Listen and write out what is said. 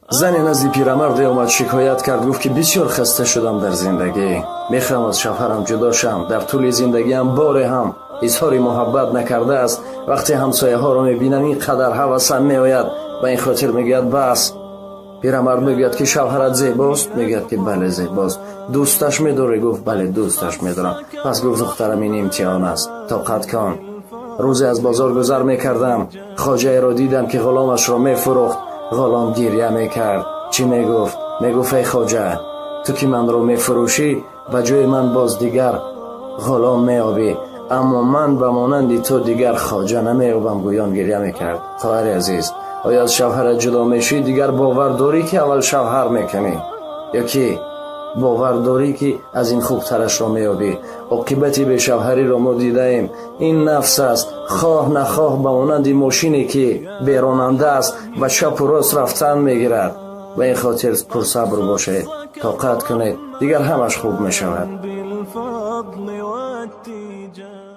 Зане назди пирамарде омад, шикоят кард, гуфт, ки бисёр хаста шудам дар зиндагӣ, мехоҳам аз шавҳарам ҷудо шам. Дар тӯли зиндагиам боре ҳам изҳори муҳаббат накардааст. Вақте ҳамсояҳоро мебинам, ин қадар ҳавасам меояд. Ба ин хотир мегӯяд, бас. Пирамард мегӯяд, ки шавҳарат зебост? Мегӯяд, ки бале, зебост. Дӯсташ медорӣ? Гуфт: бале, дӯсташ медорам. Пас гуфт: духтарам, ин имтиҳон аст, тоқат кун. Рӯзе аз бозор гузар мекардам, хоҷаеро дидам, ки ғуломашро мефурӯхт. Ғулом гиря мекард. Чӣ мегуфт? Мегуфт: эй хоҷа, ту ки манро мефурӯшӣ, ба ҷои ман боз дигар ғулом меёбӣ, аммо ман ба монанди ту дигар хоҷа намеёбам, гӯён гиря мекард. Хоҳари азиз, оё аз шавҳарат ҷудо мешӣ, дигар бовар дорӣ, ки аввал шавҳар мекунӣ, ё ки бовар дорӣ, ки аз ин хубтарашро меёбӣ? Оқибати бешавҳариро мо дидаем. Ин нафс аст, хоҳ нахоҳ, ба монанди мошине, ки беронанда аст, ба чапу рост рафтан мегирад. Ба ин хотир пурсабр бошед, тоқат кунед, дигар ҳамаш хуб мешавад. بالفضل والتيجان.